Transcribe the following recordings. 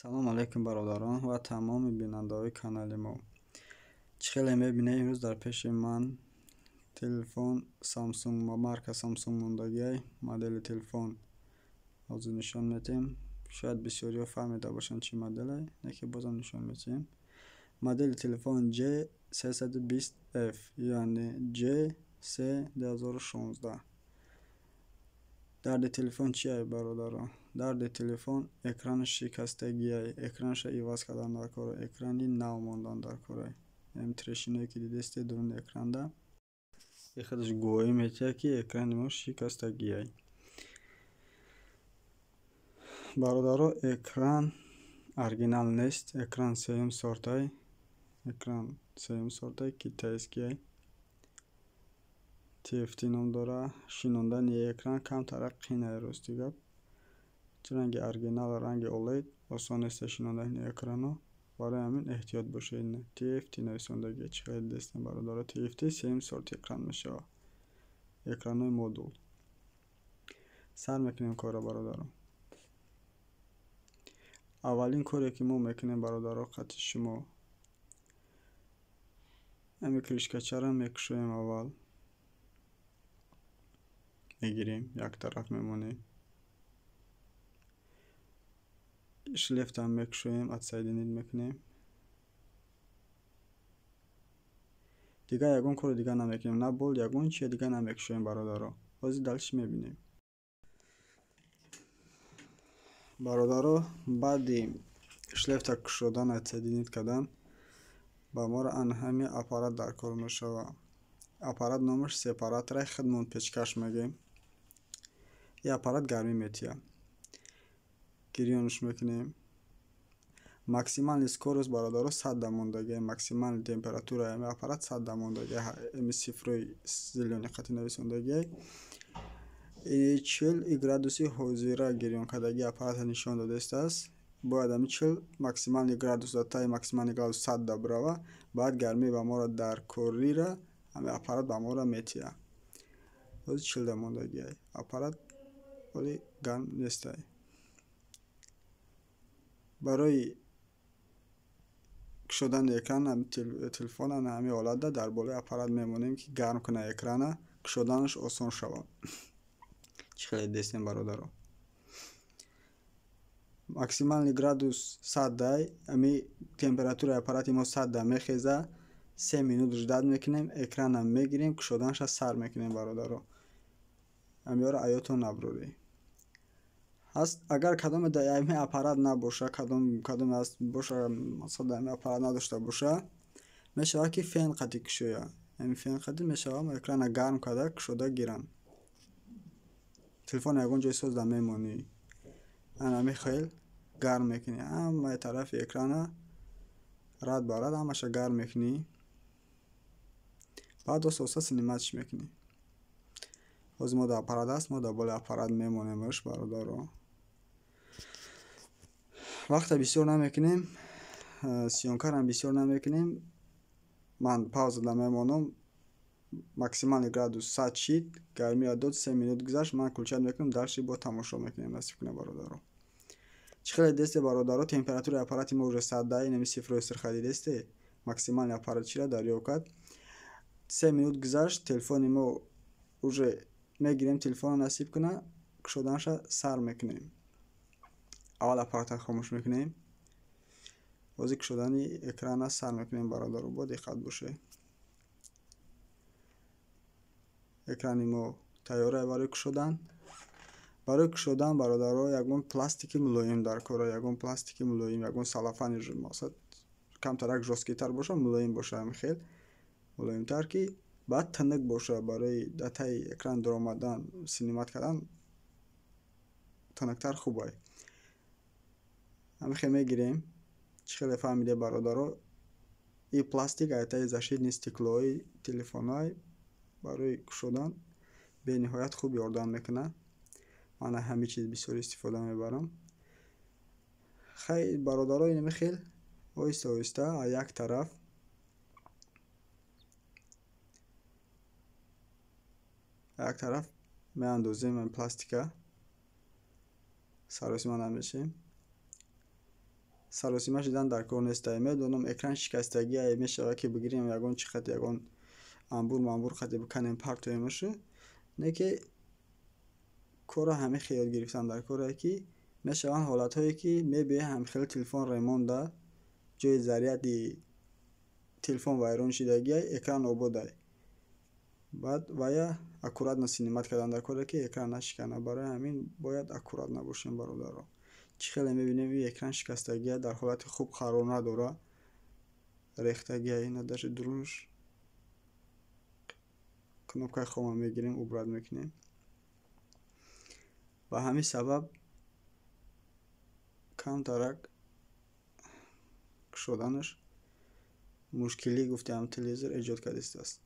Салом алейкум, бародарон ва тамоми бинандаҳои канали мо. Чӣ хеле мебинед, имрӯз дар пеши ман телефон Samsung, марка Samsung мондагиай. Модели телефон ҳозир нишон медиҳем. Шояд бисёриҳо фаҳмида бошанд, чӣ моделе, лекин бозам нишон медиҳем. Модели телефон J320F, яъне J3 2016. Дарди телефон чия, бародарон? Дарди телефон экранаш шикастагиай, экранашро иваз кардан дар кора, экрани нав мондан дар кора. Ҳамин трещиное, ки дидестед дуруни экранда, и худаш гувоҳӣ метиҳад, ки экрани мо шикастагиай. Бародаро, экран оригинал нест, экран сеюм сортай, экран сеюм сортай, китайскиай. TFT ном дора. Шинондани экран камтарак қинае, рости гап. Чӣ ранги оригинал, ранги OLED осон нест шинондани экрано. Барои ҳамин эҳтиёт бошед. TFT нависондагия, чӣ хеле дидестем, бародаро, TFT сеюм сорти экран мешавад. Экранои модул. Сар мекунем корро, бародаро. Аввалин коре, ки мо мекунем, бародаро, қати шумо ҳамин крышкачаро мекушоем, аввал мегирем, як тараф мемонем, шлефтам мекушоем, отсоединить мекунем. Дигар ягон кори дигар намекунем, на бол, ягон чия дигар намекушоем, бародаро. Ҳозир дальше мебинем. Бародаро, баъди шлефта кушодан, отсоединить кардан, ба моро ана ҳамин аппарат дар кор мешавад. Аппарат номаш сепаратора, худмон печкаш мегӯем. Ин аппарат гармӣ метиҳад. Гирёнш мекунем. Максимальный скорость, бародаро, 100 да мондагия, максимальный температураи ҳамин аппарат 100 да мондагия, ҳамин цифрои зелёный қати нависондагиай. 40 градуси ҳозира гирён кардагии аппарата нишон додастааст. Бояд ҳамин 40 максимальный градус, дар таи максимальный градус 100 да бирава, баъд гармӣ ба моро дар корира ҳамин аппарат ба моро метиҳад. Ҳозир 40 да мондагиай. Аппарат ҳоли гарм нестай. Барои кушодани экран телефон ана ҳамин ҳолатда дар болои аппарат мемонем, ки гарм кунад экрана, кушоданаш осон шавад. Чӣ хеле дидестем, бародаро? Максимальный градус 100 дай, ҳамин температураи аппарати мо 100 да мехеза, 3 минут ждать мекунем, экрана мегирем, кушоданашро сар мекунем, бародаро. Ҳамиёро аётон набуроред. Ҳаст, агар кадоме дар ҳамин аппарат набоша, кадоме ҳаст боша, масалан, дар ҳамин аппарат надошта боша, мешавад, ки фен қати кушояд. Ҳамин фен қати мешавад, экрана гарм карда кушода гиранд. Телефон ягон ҷои созда мемонӣ, ана ҳамин хел гарм мекунӣ ҳамаи тарафи экрана, рад ба рад ҳамаша гарм мекунӣ, баъд оста оста снимать мекунӣ. Ҳозир мо дар аппарат ҳаст, мо дар болои аппарат мемонемаш, бародаро. Вақта бисёр намекунем, съёмкарам бисёр намекунем. Ман паузада мемонам. Максимальный градус 100 шид, гармиро дод, 3 минут гузашт, ман включать мекунам, дальше бо тамошо мекунем, насиб кунад, бародаро. Чӣ хеле дидесте, бародаро, температураи аппарати мо уже 100 да, инами цифрои сурха дидесте, максимальный аппарат чира дарёфт кард. 3 минут гузашт, телефони мо уже мегирем, телефонро, насиб кунад, кушоданаша сар мекунем. Аввал аппаратро хомӯш мекунем. Ҳозир кушодани экрана сар мекунем, бародаро, бо диққат бошед. Экрани мо тайёрае барои кушодан. Барои кушодан, бародаро, ягон пластики мулоим дар кора, ягон пластики мулоим, ягон салафани, мақсад, камтарак жёсткитар боша, мулоим боша, ҳамин хел мулоимтар, ки баъд тунук боша, барои дар таи экран дуромадан, снимать кардан тунуктар хубай. Ҳамин хел мегирем. Чӣ хеле фаҳмиде, бародаро, ин пластик айтаи защитный стеклои телефонҳои барои кушодан бениҳоят хуб ёрдам мекунад. Ман ҳамин чиз бисёр истифода мебарам. Хай, бародаро, инами хел оҳиста оҳиста аз як тараф меандозем ин пластика, саросима намешем. Саросима шидан дар кор нестай. Медонам, экран шикастагиай, мешавад ки бигирем, ягон чи хати, ягон амбур мамбур хати биканем, партоемашу. Не ки корро ҳамин хел ёд гирифтан дар коре, ки мешаванд ҳолатҳое, ки мебиёи, ҳамхел телефон ремонт, ҷои заряди телефон вайрон шидагиай, экран ободай. Баъд вая аккуратно снимать кардан дар коре, ки экран нашикана. Барои ҳамин бояд аккуратно бошем, бародаро. Чӣ хеле мебинем, ин экран шикастагия, дар ҳолати хуб қарор надорад, рехтагия. Ина даже дурунаш. Кнопкаи хома мегирем, убрать мекунем. Ба ҳамин сабаб камтарак кушоданаш мушкилӣ, гуфтаам, телевизор эҷод кардистааст.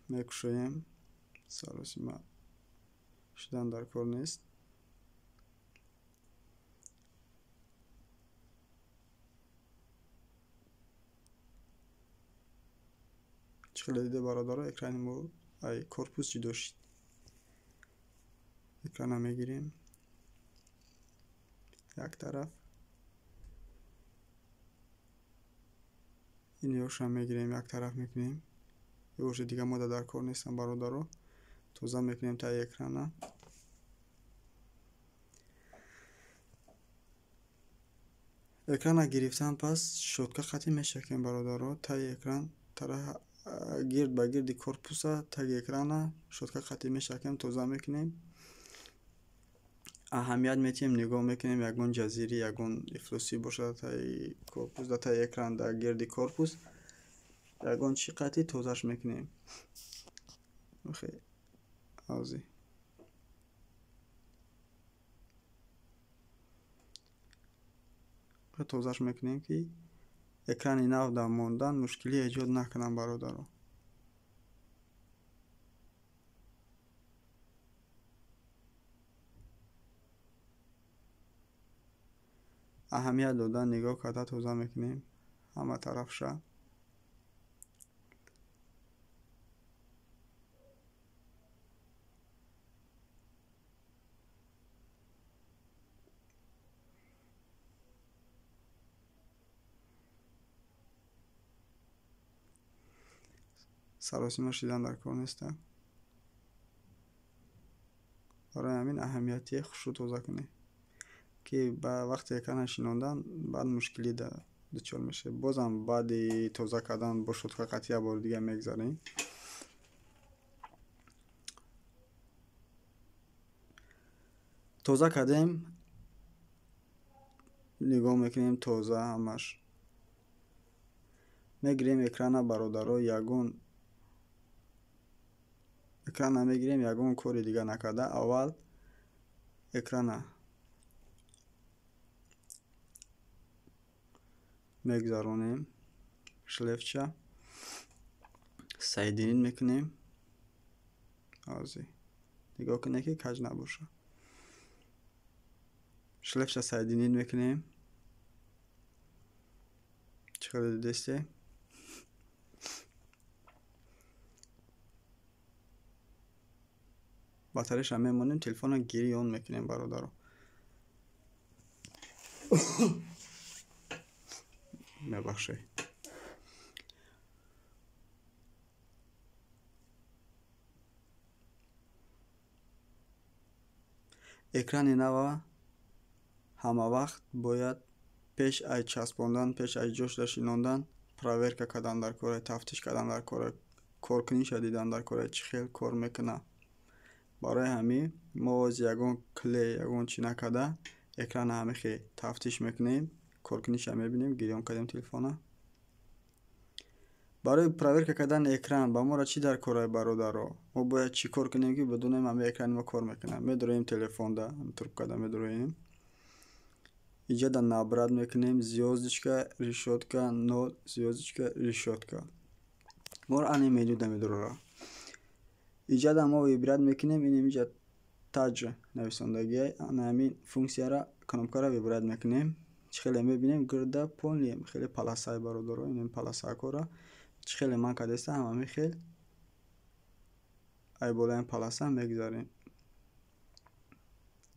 Мекушоем, саросима шудан дар кор нест. Чӣ хеле дида, бародаро, экрани мо ай корпус ҷудо шид. Экрана мегирем як тараф, ин ёшам мегирем, як тараф мекунем. Ёши дига мода дар кор нестам, бародаро. Тоза мекунем таи экрана. Экрана гирифтан пас щётка қатӣ мешакем, бародаро, таи экран гирд ба гирди корпуса, таги экрана щётка қатӣ мешакем, тоза мекунем. Аҳамият метиҳем, нигоҳ мекунем, ягон ҷазирӣ, ягон ифлосӣ бошад таи корпус, да таи экран, дар гирди корпус ягон чӣ қатӣ тозаш мекунем. Ҳозир тозаш мекунем, ки экрани нав дар мондан мушкилӣ эҷод накунам, бародаро. Аҳамият дода, нигоҳ карда тоза мекунем ҳама тарафша. Саросима шидан дар кор неста. Барои ҳамин аҳамияти хушрӯ тоза кунем, ки ба вақти экрана шинондан баъд мушкилӣ дучор мешавед. Бозам баъди тоза кардан бо щётка қатъи як бори дига мегзарем. Тоза кардем, нигоҳ мекунем, тоза ҳамаш. Мегирем экрана, бародаро, ягон экрана мегирем, ягон кори дига накарда аввал экрана мегзаронем, шлейфча соединить мекунем. Ҳозир нигоҳ кунед, ки каҷ набошад. Шлейфча соединить мекунем. Чӣ хеле дидесте? Батареяша мемонем, телефонро гирён мекунем, бародаро. Мебахшед. Экрани нава ҳамавақт бояд пеш аз часпондан, пеш аз ҷошда шинондан проверка кардан дар кора, тафтиш кардан дар кора, коркуниша дидан дар кора, чӣ хел кор мекунад. Барои ҳамин мо ҳозир ягон клей, ягон чӣ накарда экрана ҳамихе тафтиш мекунем, коркуниша мебинем. Гирён кардем телефона. Барои проверка кардани экран ба моро чӣ дар кора, бародаро? Мо бояд чӣ кор кунем, ки бидонем ҳамин экрани мо кор мекунад? Медороем телефонда, трубкада медороем, иҷода набрать мекунем звёздочка, решётка, ноль, звёздочка, решётка. Моро ани менюда медорора. Иҷода мо выбрать мекунем, инем иҷа Touch нависондагиай, ана ҳамин функсияра, кнопкаро выбрать мекунем. Чӣ хеле мебинем, гирда полный хеле полосаи, бародаро, инем полосакора чӣ хеле ман кардастам, ҳамин хел. Ай болои полоса мегузарем.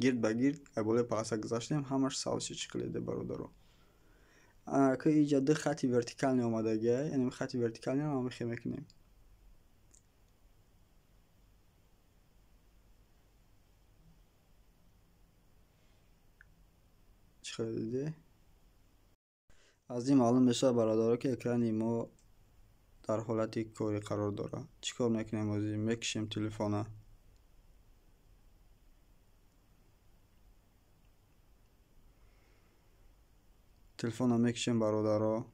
Гирд ба гирд ай болои полоса гузаштем, ҳамаш савси чӣ хеледе бародаро. Ки иҷа ду хати вертикални омадагиай, яъне хати вертикалниро ҳамихе мекунем. Чӣ хеле диде? Аз ин маълум мешавад бародаро, ки экрани мо дар ҳолати корӣ қарор дорад. Чӣ кор мекунем ҳозир? Мекушем телефона. Телефонро мекушем бародаро.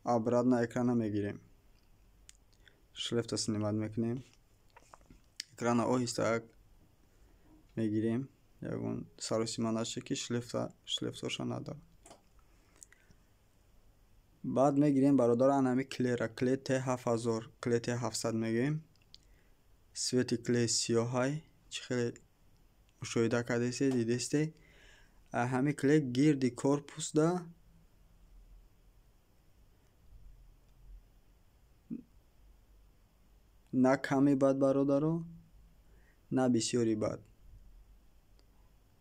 Обратно экрана мегирем. Шлефта снимать мекунем. Экрана оҳиста мегирем. Ягон саросима нашед, ки шлефтоша надорад. Баъд мегирем бародаро ана ҳами клера, клей Т7000, клей Т700 мегӯем. Цвети клей сиёҳай, чӣ хеле мушоҳида кардесте, дидесте. Ҳами клей гирди корпусда на ками бад бародаро, на бисёри бад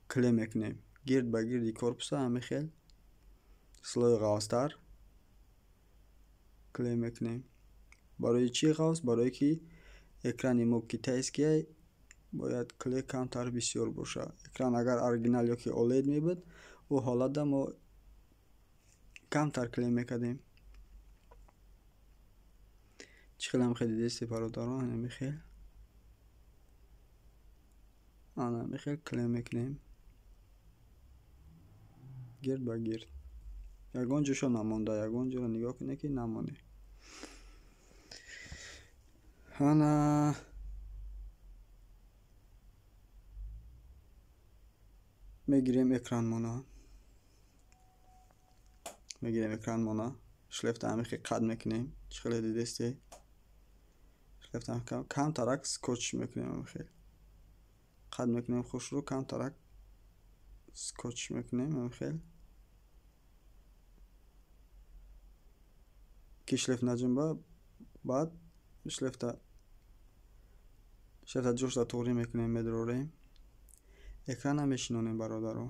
клей мекунем. Гирд ба гирди корпуса ҳами хел слои ғафзтар клей мекунем. Барои чӣ ғафз? Барое ки экрани мо китайскиай, бояд клей камтар бисёр бошад. Экран агар оригинал ё ки OLED мебуд, ӯ ҳолатда мо камтар клей мекардем. Чӣ хеле ҳам хеле дидесте бародарон, ҳамин хел. Ана ҳамин хел клей мекунем. Гирд ба гирд. Ягон ҷошо намонда, ягон ҷоро нигоҳ кунед, ки намонед. Ана мегирем экранмона. Мегирем экранмона. Шлефта ҳамин хел қад мекунем. Чӣ хеле дидесте? Шлефта камтарак скотч мекунем ҳамин хел. Қад мекунем хушрӯ, камтарак скотч мекунем ҳамин хел. Ки шлеф наҷунба, баъд шлефта ҷошта туғрӣ мекунем, медрорем. Экрана мешинонем бародаро.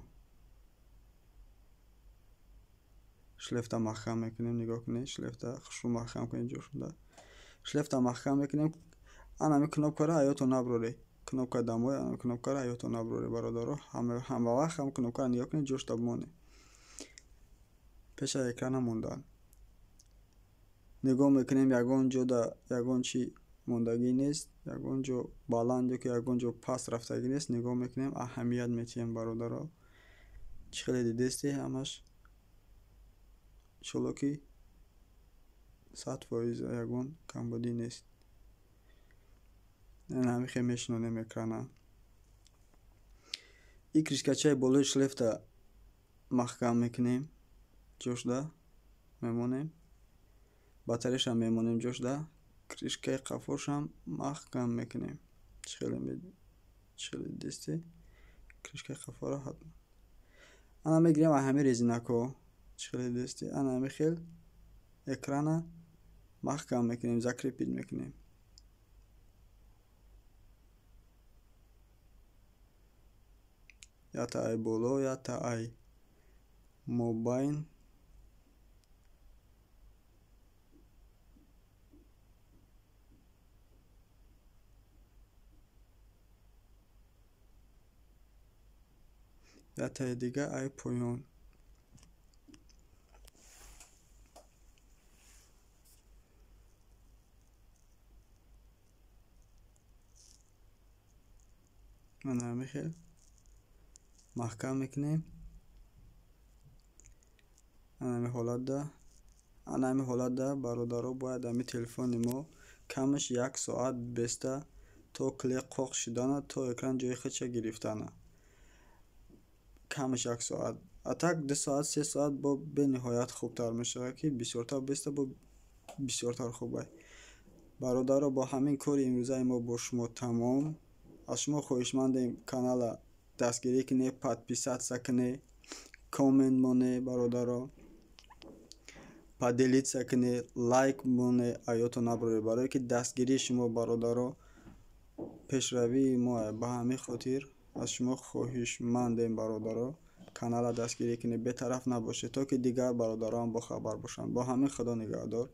Шлефта маҳкам мекунем, нигоҳ кунед, шлефта хушрӯ маҳкам кунед ҷошуда. Шлефта маҳкам мекунем. Ана ҳамин кнопкаро аётон наброред. Кнопка дамои, ана кнопкаро аётон наброред бародаро. Ҳама вақт ҳам кнопкаро нигоҳ кунед, ҷошта бимонед. Пеша экрана мондан. Нигоҳ мекунем, ягон ҷода ягон чи мондагӣ нест, ягон ҷо баланд ё ки ягон ҷо паст рафтагӣ нест. Нигоҳ мекунем, аҳамият метиҳем бародаро. Чӣ хеле дидесте ҳамаш иншолло ки 100% ягон камбудӣ нест. Ана ҳамин хел мешинонем экрана. И кришкачаи болои шлефта маҳкам мекунем, ҷошда мемонем. Батареяшам мемонем ҷошда, кришкаи қафошам маҳкам мекунем. Чӣ хеле дидесте? Кришкаи қафоро ҳатман. Ана мегирем ҳамин резинакҳо. Чӣ хеле дидесте? Ана ҳамин хел экрана маҳкам мекунем, закрепить мекунем. Ята ай боло, ята ай мобайн. Ятаи дига ай поён. Ана ҳамин хел маҳкам мекунем. Ана ҳамин ҳолатда бародаро бояд ҳамин телефони мо камаш 1 соат беста то клей қоқ шудана, то экран ҷои худша гирифтана. Камаш 1 соат. А так 2 соат, 3 соат бо бениҳоят хубтар мешавад, ки бисёртар беста бо бисёртар хубай. Бародаро, бо ҳамин кори имрӯзаи мо бо шумо тамом. Аз шумо хоҳишмандем канала дастгирӣ кунед, подписаться кунед, коммент монед бародаро, поделиться кунед, лайк монед, аётон набароред, барое ки дастгирии шумо бародаро пешравии мо. Ба ҳамин хотир аз шумо хоҳишмандем, бародаро, канала дастгирӣ кунед, бетараф набошед, то ки дигар бародароам бохабар бошанд. Бо ҳамин, Худо нигаҳдор.